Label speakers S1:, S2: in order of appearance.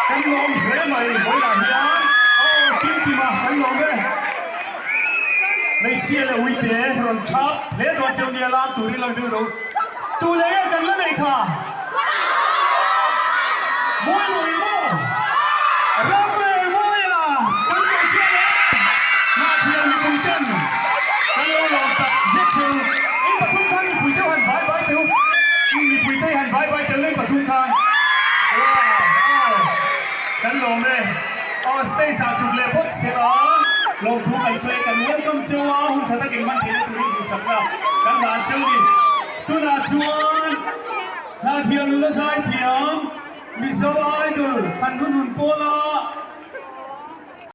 S1: Kan lawm hle mai vawilah hian aw Kimkima kan lawm e. Hmeichhia leh uite rawn thap hle dawn cheu nia lam turin lo inring ro. Tu leh nge kan la neih kha? Mawi mawi maw? Ram reng mawia kan tawh chhuah leh a, Hnahthial mipui ten kan lo lawm tak zet chu. In pathum khan mipui deuh han bai bai teh u. Mipui te han bai bai teh u in pathum khan. Wow! Aw! Kan lawm e. Aw stage ah chhuk leh phawt che a, lawmthu kan sawi a, kan welcome cheu a, hun tha takin hman theihna turin duhsakna kan hlan cheu ni. Tunah chuan Hnahthial nula zaithiam Mizo Idol.